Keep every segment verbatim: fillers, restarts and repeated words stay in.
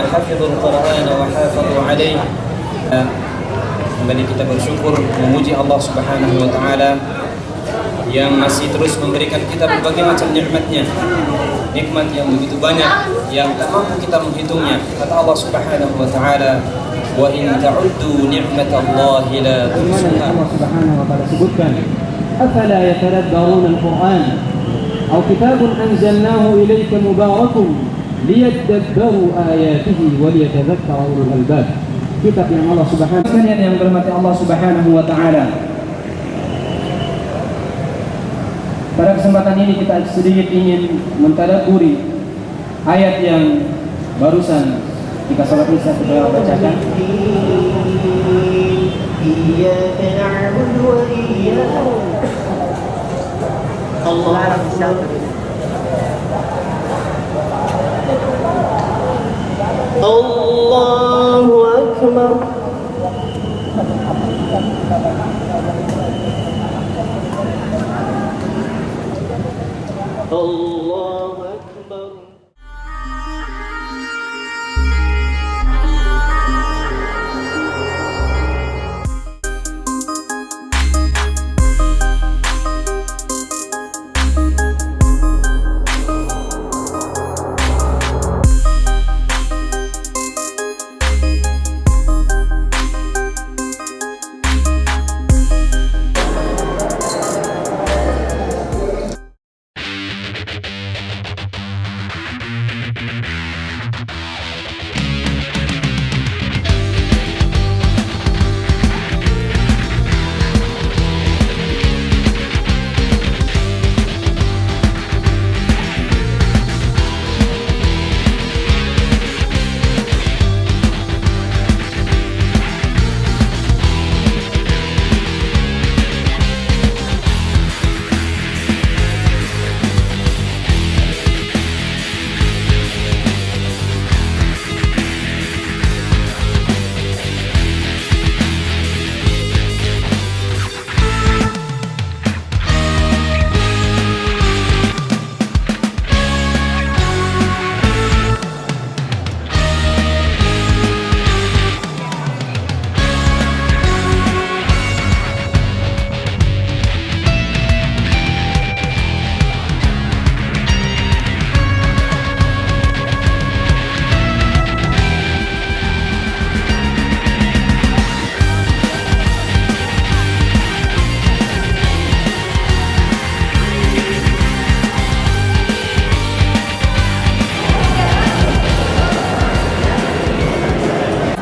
Hafizul Qur'an wa hafazu alaih. Kembali kita bersyukur, memuji Allah Subhanahu wa Ta'ala yang masih terus memberikan kita berbagai macam nikmatnya. Nikmat yang begitu banyak, yang tak mampu kita menghitungnya. Kata Allah Subhanahu wa Ta'ala, "Wa in ta'uddu ni'matallahi la tuhsuha." Allah Subhanahu wa Ta'ala sebutkan, "Afala yatadabbaruna al-Qur'an, aw kitabun anzalnahu ilaika mubarakun liyadabbaru ayatihi wa liyatadzakkara ulul albab." Kitab yang Allah Subhanahu, sekalian yang dirahmati Allah Subhanahu wa Ta'ala. Pada kesempatan ini kita sedikit ingin mentadabburi ayat yang barusan kita salat Isya kita bacakan. Iyyaka na'budu wa iyyaka. Allahu Akbar. Allahu Akbar. Allahu Akbar.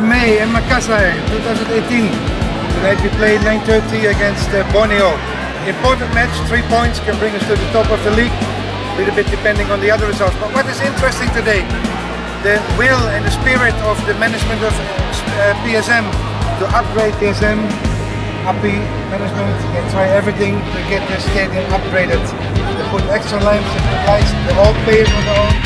May in Makassar, two thousand eighteen. Tonight we play nine thirty against, uh, Borneo. Important match, three points can bring us to the top of the league. A little bit depending on the other results. But what is interesting today, the will and the spirit of the management of, uh, P S M to upgrade P S M. Happy management, they try everything to get the stadium upgraded. They put extra lamps, they put lights, they all pay for their own.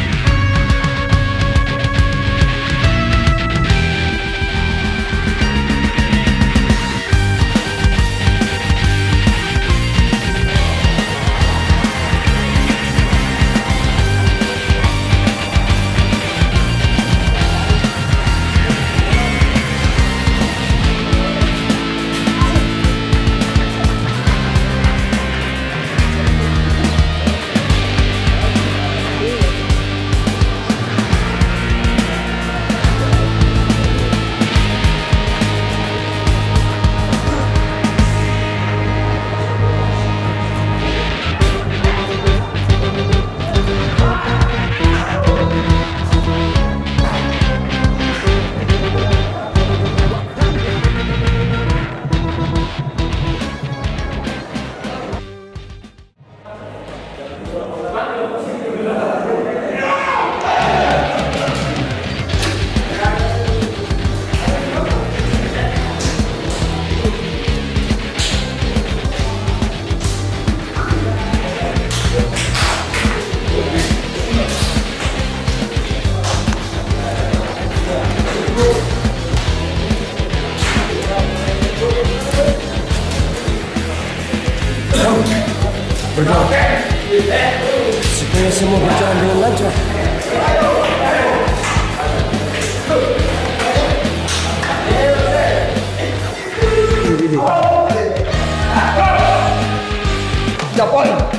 Berdoa supaya semua berjalan dengan lancar. Japon.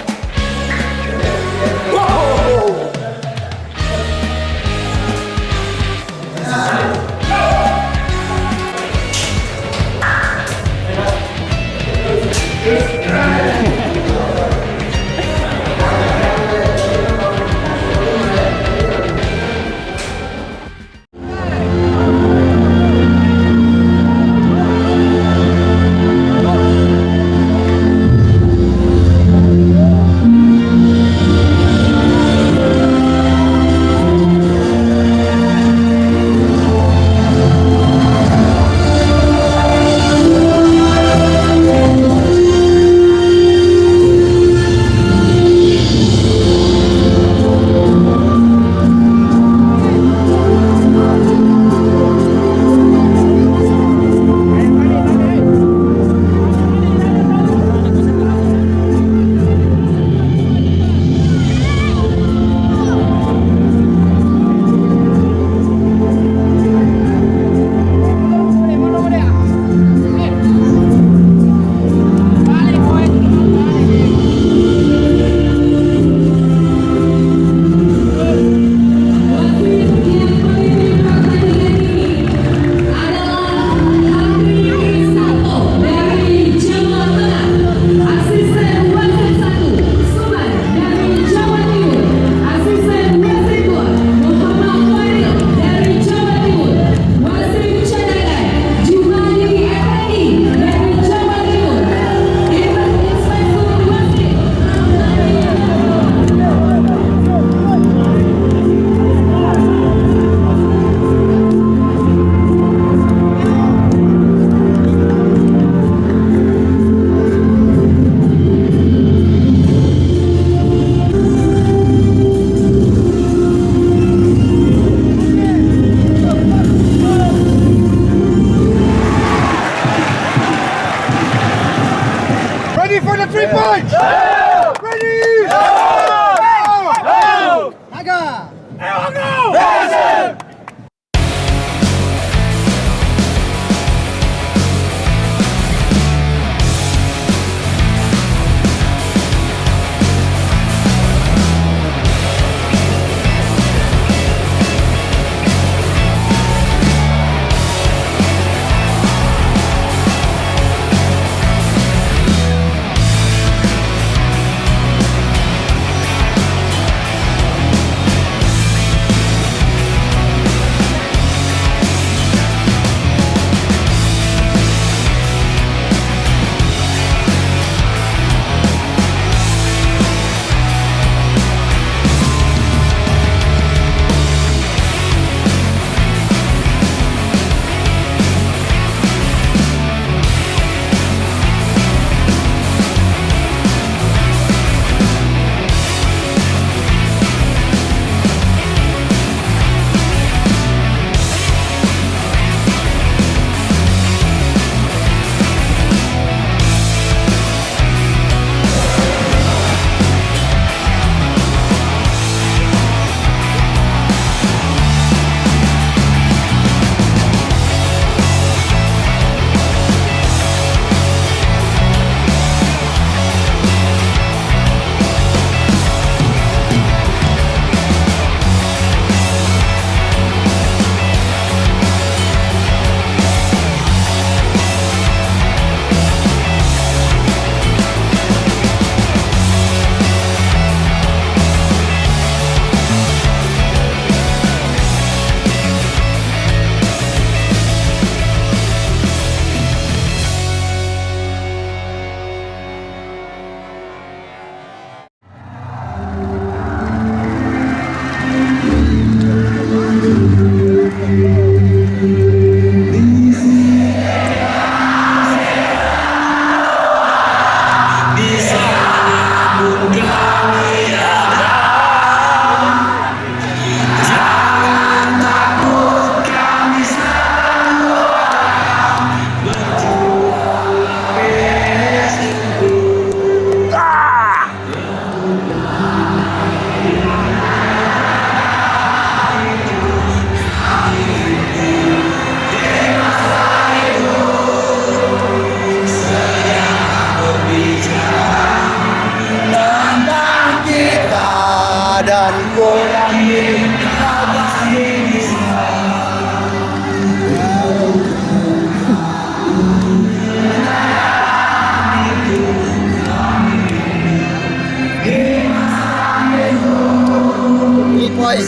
Ipoi.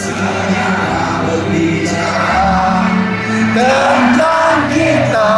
Tentang kita.